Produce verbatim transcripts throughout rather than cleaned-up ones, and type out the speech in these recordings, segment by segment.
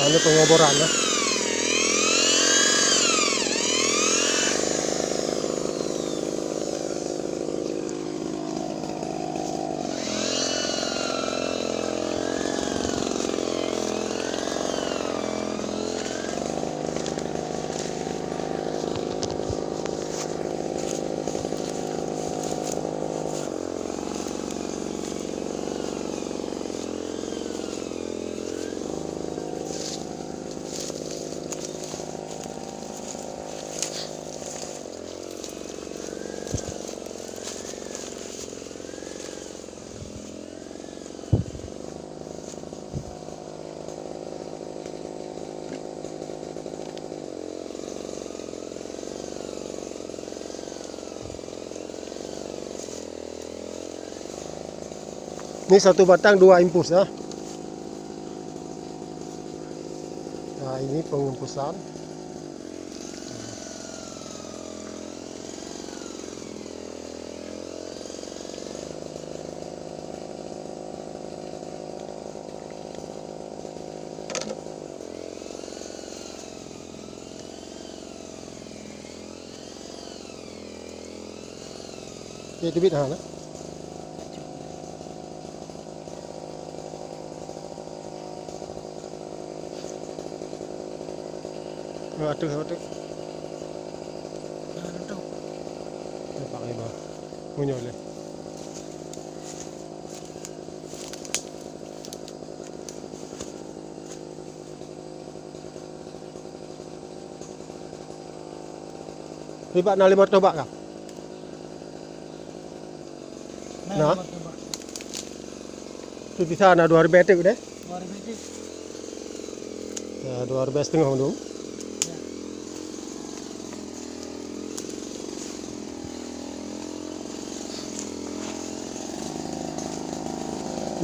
Ada pengoboran lah. Ni satu batang dua impus, ya. Nah, ini pengempusan. Dia teubiet ha lah. Oh, atuh, atuh. Nampak lima. Meunyoe leh. Ribak na lima reutôh bak kah? Na. Nah, lima reutôh bak. Tu bisa na dua ribèe teuk deh. Dua ribèe teuk. Ya, dua ribèe siteungoh mandum. Ya.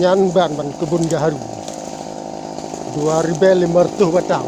Nyan ban, ban keubon gaharu. Dua ribèe lima reutôh batang.